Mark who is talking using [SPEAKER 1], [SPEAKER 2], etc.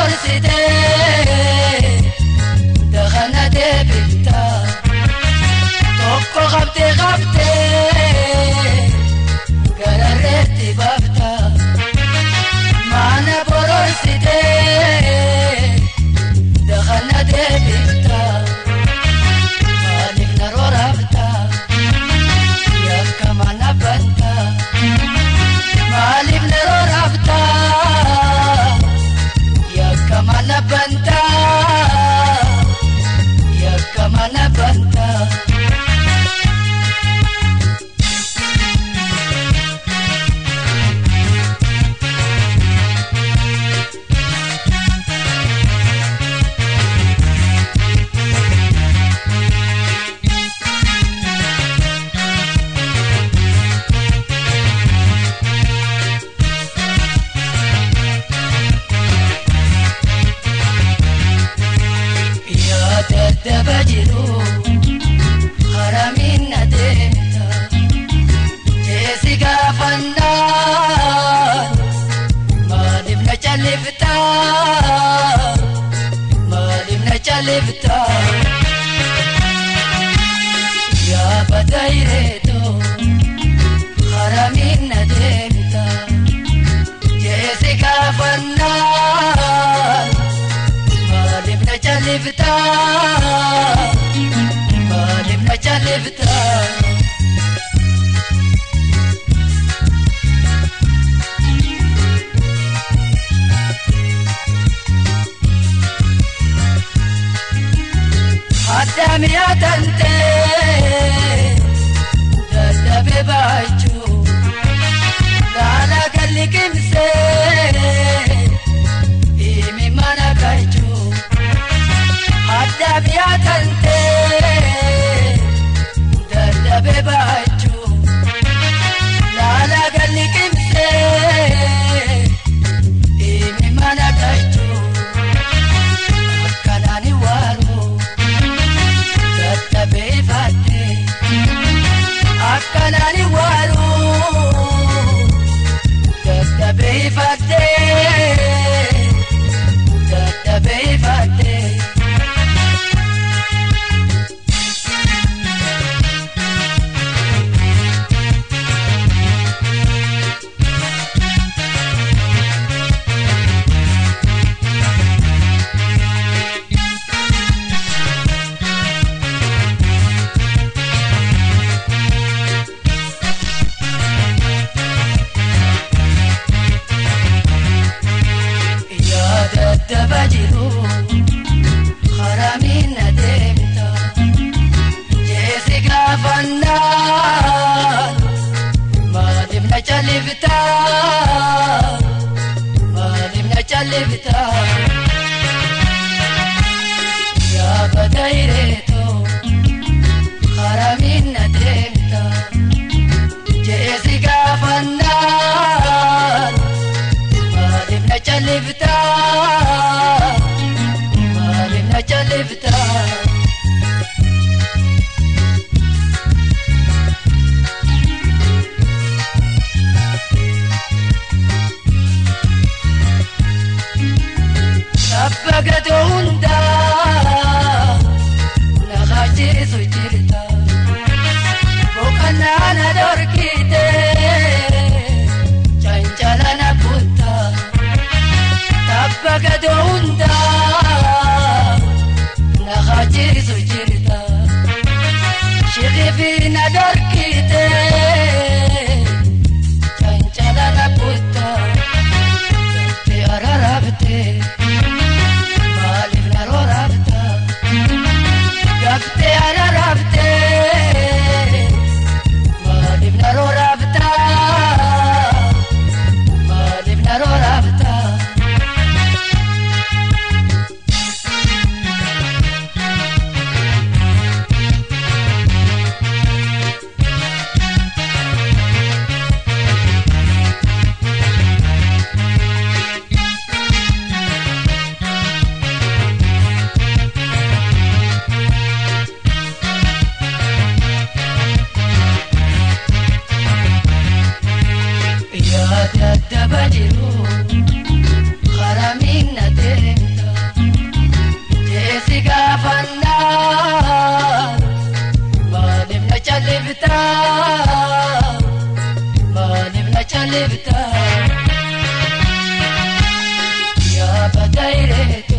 [SPEAKER 1] bororsite dakhana deebifta tokko qabde qabde gararreetti baafta mana bororsite dakhana deebifta maaliif na roorafta yakka mana batta maaliif na roorafta yakka mana banta yakka mana banta. Dabajiru haramin na deemta jeesi gaafannaan maaliif na callifta maaliif na callifta yaa badayreeto haramin na deemta jeesi gaafannaan maaliif na callifta maaliif na callifta. Addaamiyaa tantee dadhabee baachuu laala galli qimsee himi mana galchuu. Addaamiyaa tantee dadhabee baachuu laala galli qimsee himi mana galchuu akkanaan waaru dadhabee ifaadhe akkanaan waaru dadhabee ifaadhe dadhabee ifaadhe. Dabajiru haramin na deemta jeesi gaafannaan maaliif na callifta maaliif na callifta yaa badayreeto haramin na deemta jeesi gaafannaan maaliif na callifta maaliif na callifta. Tabba gadoo hundaa na haachisu jirta boqonnaa na dhorkite cancala na kutta. Tabba gadoo hundaa na haachisu jirta shirifi na dhorkite cancala na kutta. Te ararabte maaliif na Tapha daayireetu.